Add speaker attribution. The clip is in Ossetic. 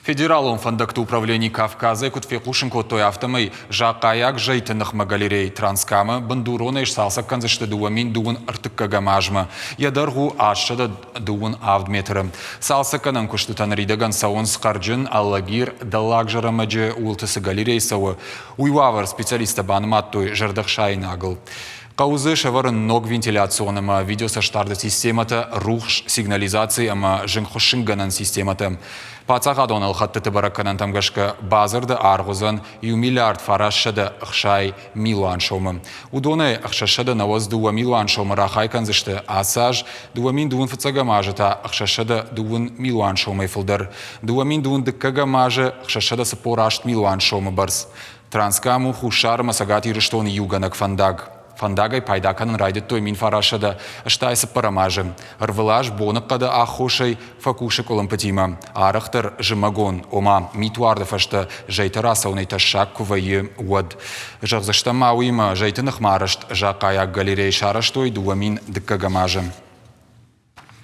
Speaker 1: Федералон фӕндӕгты управлени Кавказӕй куыд фехъусын кодтой, афтӕмӕй Захъайаг зӕйты ныхмӕ галерей Транскамы бындуронӕй сцалцӕг кӕндзысты 2000 ӕртыккӕгӕм азмӕ. Йӕ дӕргъ у 827 метры. Цалцӕггӕнӕн куыстытӕ ныридӕгӕн цӕуынц Хъӕрджын, Алагир, Дӕллаг Зӕрӕмӕджы уылты цы галерей цӕуы, уый уавӕр специалисттӕ банымадтой зӕрдӕхсаинагыл. Хъӕуы дзы сӕвӕрын ног вентиляцион ӕмӕ видеоцӕстдарды системӕтӕ, рухс, сигнализаци ӕмӕ зынгхуыссынгӕнӕн системӕтӕ. Паддзахадон ӕлхӕдтыты бӕрӕггӕнӕнтӕм гӕсгӕ бадзырды аргъ уыдзӕн иу миллиард 960 милуан сомы. Уыдонӕй 692 милуан сомы рахай кӕндзысты ацы аз, 2025 азы та 602 милуан сомӕй фылдӕр, 2022 азы 648 милуан сомы бӕрц. Транскам у Хуссар ӕмӕ Цӕгат Ирыстоны иугӕнӕг фӕндаг. Фӕндагӕй пайда кӕнын райдыдтой 1964 азы. Ӕрвылаз боныхъӕды аххосӕй фӕкусы къуылымпытимӕ. Арӕхдӕр зымӕгон, ома митуарды фӕстӕ зӕйтӕ рацӕуынӕй тӕссаг куы вӕййы, уӕд. Зӕгъдзыстӕм ма уыимӕ, зӕйты ныхмӕ арӕзт Захъайаг галерейы сарӕзтой 2002 азы.